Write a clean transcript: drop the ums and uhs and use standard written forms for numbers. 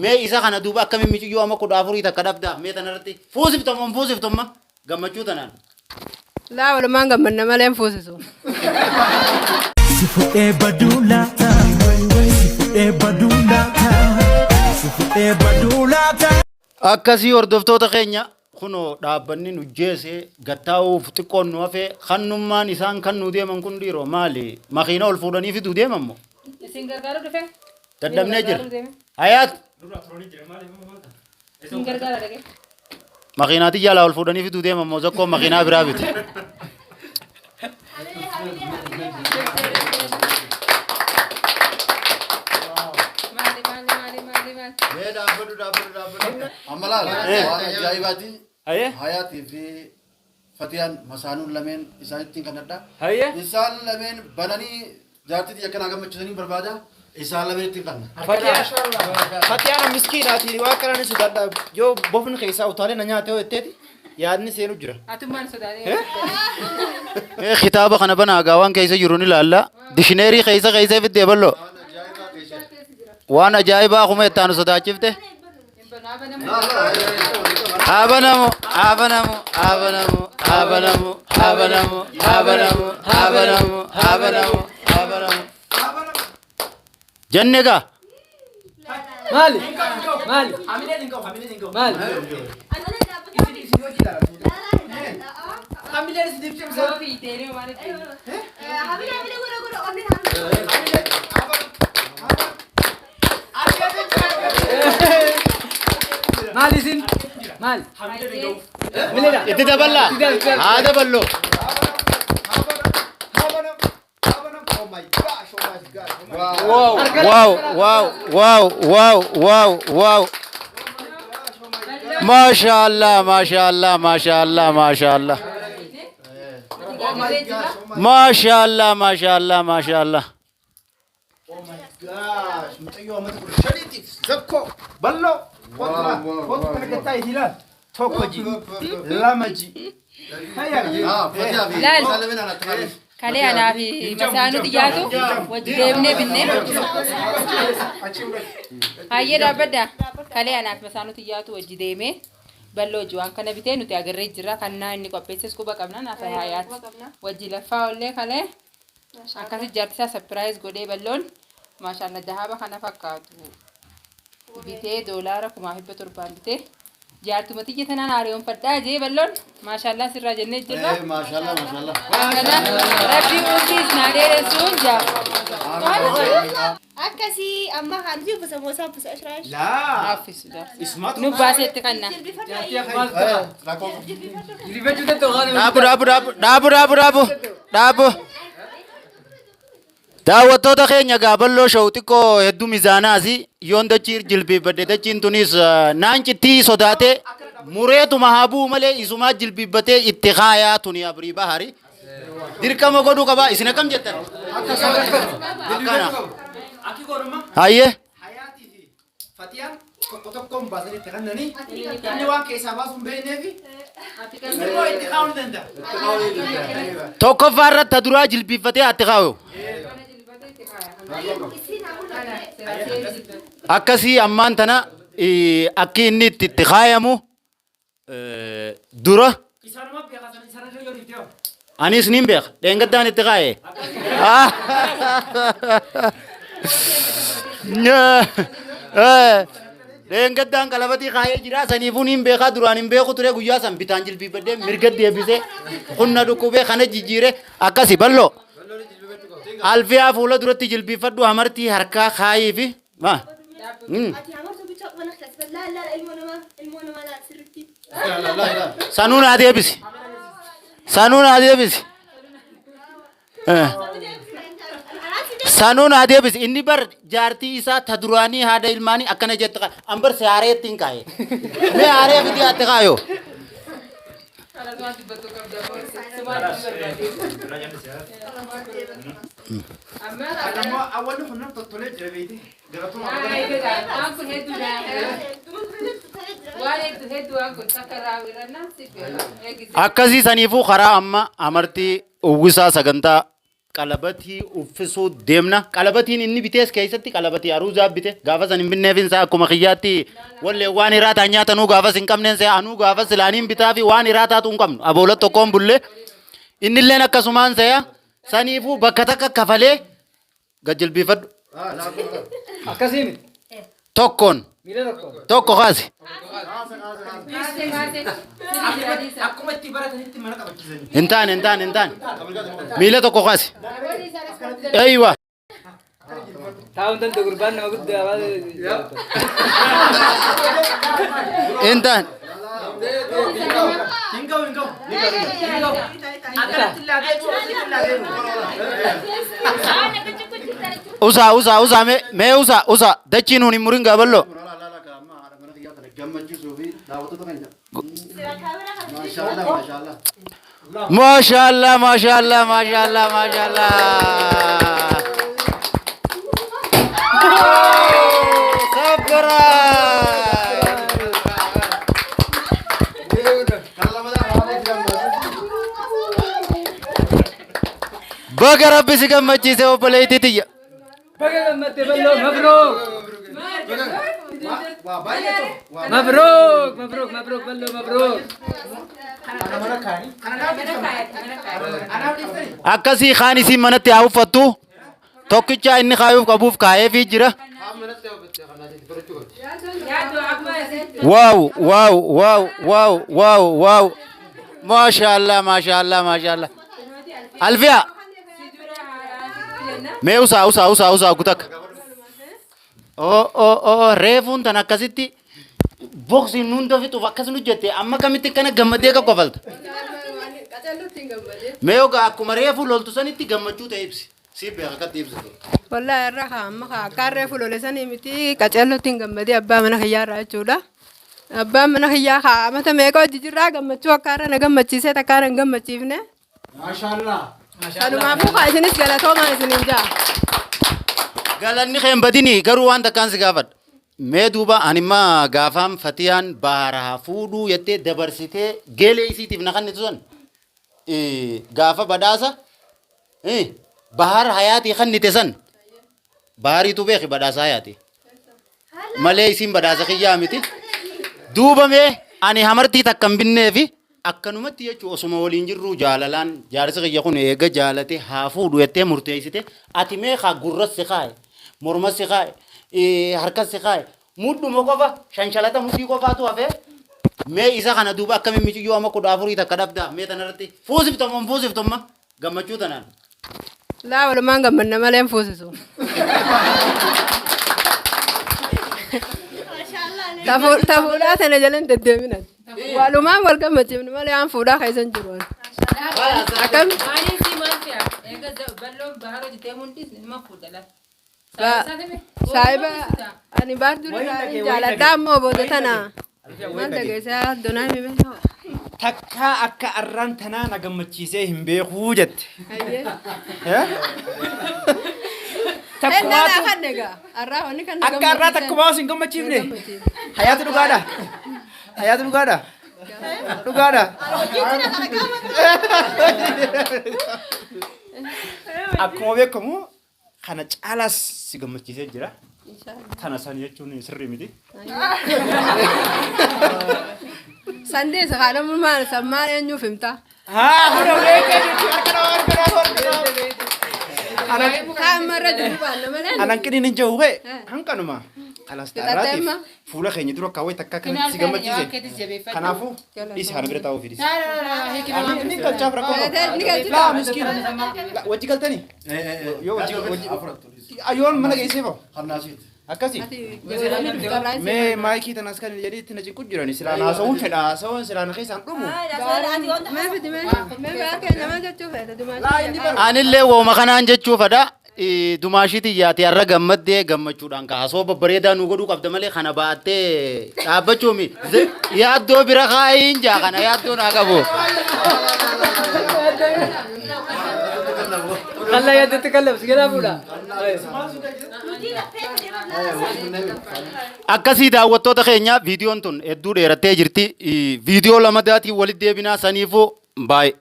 Mee isa kana duuba akkamiin miciyyoo amma 14 takka dhabdaa mee tanarratti fuusifta moo hin fuusiftu amma gammachuu tanaan. Laa walumaan gammanna malee hin fuusisu. Si fudhee baduu laata? Si fudhee baduu laata? Si fudhee baduu laata? Akkasii hordoftoota keenya kunoo dhaabbanni nu jeese gattaa'uuf xiqqoon nu hafe kannummaan isaan kan nu deeman kun dhiiroo maali makiina ol fuudhanii fiduu deeman moo Isin gargaaru dhufe? dadhabnee jira. Hayaat Isin gargaara dhaqee. makiinaatii jalaa ol fuudhanii fiduu deeman moo zakkoon makiinaa biraa bite. Maali maali maali maali maali. Mee dhaabbadhu dhaabbadhu dhaabbadhu. Amma laal waan ajaa'ibaati. Hayyee. Hayaatii fi Fatiyaan masaanuun lameen isaanittiin kadhadha. Hayyee. Isaan lameen bananii jaartii tiyya akkanaa gammachiisanii barbaada. Isaan lameen ittiin kanna. Fatiyaan miskiinaati waan kana ni sodaadha. Yoo bofni keessaa utaalee na nyaate yoo jetteeti yaadni seenu jira. Atummaan sodaatee. Mee kitaaba kana banaa gaa waan keessa jiru ni ilaalla. Dishineerii keessa keessa fiddee bal'oo. Waan ajaa'ibaa kuma itti aanu sodaachifte. Haa banamu, haa banamu, haa banamu, haa banamu, haa banamu, haa banamu, haa banamu, haa banamu, haa banamu. Jenne gaa. Maali? Maali? Maali? Maali isin? Maali? Mileedha. Itti daballaa. Haa daballoo. Wow, wow, wow, wow, wow, wow, wow. Maashaallah, maashaallah, maashaallah, maashaallah. Maashaallah, maashaallah, maashaallah. Oh my gosh, mucayyoo amata 15tiif zakkoo bal'oo kootu laa kootu kana gattaa itti ilaal tokko ji lama ji hayya Fatiyaa fi Laal. isaan lameen anatti kanis. Kalee anaa fi masaanuu xiyyaatu wajji deemnee binnee. Hayyee dhaabbadda. Kalee anaa fi masaanuu xiyyaatu wajji deemee bal'oo hojii waan kana bitee nuti agarree jirra. Kan naa inni qopheesses quba qabna naaf hayaati. Wajji laffaa ollee kalee akkasi jaarti isaa surprise godhee bal'oon maashaallah dahaaba kana fakkaatu bitee doolaara 1700 bitee jaartuma tiyya tanaan haariyoonfadhaa jee bal'oon maashaallah sirraa jennee jirra. Maashaallah maashaallah. Akkana rabbi umrii isin haa dheeressuun jaa. Akkasii amma kan nuti uffisa moo isaan uffisa ashiraash? laa Haaffisu jaarsa. ismaatu Nu baaseetti kanna. Rakkoo. Jilbifachuu danda'u haala. Dhaabu, dhaabu, dhaabu, dhaabu, dhaabu, dhaabu, dhaabu. Daawwattoota keenya gaa bal'oo sha'u xiqqoo hedduu mizaanaasi yoon dachii jilbiibbadhe dachiin tunis naan cittii sodaatee mureetuma haa bu'u malee isumaa jilbiibbatee itti kaayaa tuni abrii bahari. Dirqama godhuu qabaa isin akkam jettan? Akkana. Akki godhuma Hayyee. hayaatii fi fatiyaan tokko tokkoon baasanii itti kennanii inni waan keessaa baasuu hin beekneefi inni immoo itti kaa'uu ni danda'a. Tokkoffaa irratti ta duraa jilbiiffatee atti kaayu. Akkasii ammaan tana akki inni itti itti kaayamu dura Isaanuma beekaa sana isaan irra yoo dhiifte hoo? anis niin beeka dheengaddaan itti kaaye. Dheengaddaan qalabatii kaayee jira saniifuu niin beekaa duraan hin beeku ture guyyaa san bitaan jilbiifadhee mirga deebisee humna dhukkubee kana jijjiire akkasi bal'oo. Alfiyaa fuula duratti jilbiifadhu hamartii harkaa kaayii fi maa. Ati hamartuu bichaa qofa naqxas. Laal laal ilmoo namaa ilmoo namaa laal sirriitti. Sanuu naa deebisi. Sanuu naa deebisi. Sanuu naa deebisi. Inni bar jaartii isaa ta duraanii haadha ilmaanii akkana jette kaa. An bar si haaree ittiin kaaye. Mee haaree fidii atti kaayoo. Ammoo awwalli kun nam tottolee jira beekte. Galatuma. Akkasii saniifuu karaa amma amartii uwwisaa sagantaa Qalabatii uffisuu deemna. Qalabatiin inni bitees keessatti qalabatii aruuzaa bite. Gaafa san hin binneefin isaa akkuma kiyyaatti wallee waan hiraataa nyaatanuu gaafas hin qabneen se'a anuu gaafas silaaniin bitaa fi waan hiraataatu hin qabnu. Aboola tokkoon bullee. Innilleen akkasumaan se'a. Saniifuu bakka takka kafalee gad jilbiifadhu. Akkasii miti. Tokkoon Miila tokko. tokko kaasi. Kaasee kaasee. Akkuma itti baratanitti mana qabachiisanii. Hin taane hin taane hin taane. Miila tokko kaasi. Eeywa. Taa'uun danda'u gurbaan nama guddaa waan. Hin taane. Hin ga'u hin ga'u. Hin ga'u. Akkanatti illaa deebi'u asitti illaa deebi'u. Usaa usaa usaa mee mee usaa usaa dachii nuun hin murin gaaballoo. Gammachiisuu fi daawwattoota keenya. Maashaallah maashaallah. Maashaallah maashaallah maashaallah maashaallah. Sabbaraa. Baga rabbi si gammachiise obboleettii tiyya. Baga gammadde bal'oo mabrook. Waa baay'ee ta'u. Waa Mabrook mabrook mabrook bal'oo mabrook. Akkasii kaan isiin manatti haa uffattu. Tokkicha inni kaayuuf qabuuf kaayeefii jira. Waaw waaw waaw waaw waaw waaw. Maashaallah maashaallah maashaallah. Alfiya. Mee usaa usaa usaa usaa gutakka. Oo oo oo reefuun tan akkasitti boksiin hunda fixuuf akkas nu jette amma kamitti akkana gammadee akka kofalta. Mee ogaa akkuma reefuu loltu sanitti gammachuu ta'e ibsi. Si beeka akkatti ibsitu. Wallahi irra kaa amma kaa akka harree fulole sanii miti qaceellotti hin gammadee abbaa mana kiyyaa irraa jechuudha. Abbaan mana kiyyaa kaa amata meeqa hojii jirraa gammachuu akka har'a na gammachiisee takka har'a hin gammachiifne. Maashaallah. Kanumaafuu kaa isinis galatoomaan isiniin ja'a. Galanni kee hin badini garuu waan takkaan si gaafadha. Mee duuba animmaa gaafaan fatiyaan baara fuudhuu jettee dabarsitee geelee isiitiif na kennitu san gaafa badhaasa bahar hayaatii kennite san bahariitu beeki badhaasa hayaatii. Malee isiin badhaasa kiyyaa miti. Duuba mee ani hamartii takka hin binneefi akkanumatti jechuun osuma waliin jirruu jaalalaan jaarsi kiyya kun eega jaalate haa fuudhu jettee murteessite ati mee kaa gurras si kaaye mormas si kaaye harkas si kaaye mudhuma qofa shanshalata mudhii qofaatu hafee mee isa kana duuba akkamiin miciyyoo amma 14 takka dhabdaa mee tanarratti fuusiftamoo hin fuusiftumma gammachuu tanaan. Laa walumaan gammanna malee hin fuusisu. Ta fuudhaa sana jala hin deddeebinan. Walumaan wal gammachiifnu malee aan fuudhaa keessa hin jiru. Akkam Maaliin sii maal fe'a? Eega bal'oon bahar hojjetee hundis nima fuudha lafa. Saahiba ani baar duri irraa jaaladha ammoo booda tana. Maal dhageessaa donaa himi beekoo. Takkaa akka arraan tanaa na gammachiisee hin beekuu jette. Ennaa kan egaa arraa wanni kan na Akka arraa takkumaa os hin gammachiifne. Hayaatu dhugaadha. Hayaatu dhugaadha. Dhugaadha. Akkuma beekamu Kana caalaas si gammachiisee jira. Tana san jechuun sirrii miti. Sandee isa kaadhamu maal san maal eenyuuf himta? Haa kun beekee jechuun harka nama harka nama harka nama. Kaa amma irra jiru baanna malee. Anan qiniin hin jiru hee hanqanuma. Kalas Fixattee taarraatiif amma? fuula keenya dura kaawwee takka akkanatti si Finaal ta'e gammachiise. keetis jabeeffadhu. Kanaafuu dhiisi kana bira taa'uu fidis. Inni Ni galchaaf rakkoo galchita. Ni galchita. Laa miskiina. Wajji galtanii? Yoo wajji wajji yoon mana geessee bahu. Hannaasiiti. Akkasi. Ati ijoolleen dhuftarraa Mee maayikii tanas kan jedhee itti na cinqu jirani silaan haasawuun fedha haasawuun silaan keessaan dhumu. Mee fidi mee mee baar keenya maal jechuu feete dumaa. Anillee wooma kanaan jechuu fedha. Dumaashii tiyyaati har'a gammaddee gammachuudhaan ka haasoo babbareedaa nu godhuu qabda malee kana ba'attee dhaabbachuumi. Yaaddoo bira kaa'iin jaa kana yaaddoo naa qabu. Kalla yaadatti kallabsi galaa fuudha. Akkasii daawwattoota keenya viidiyoon tun hedduu dheerattee jirti. Viidiyoo lamadaatiin walitti deebinaa saniifuu baay'ee.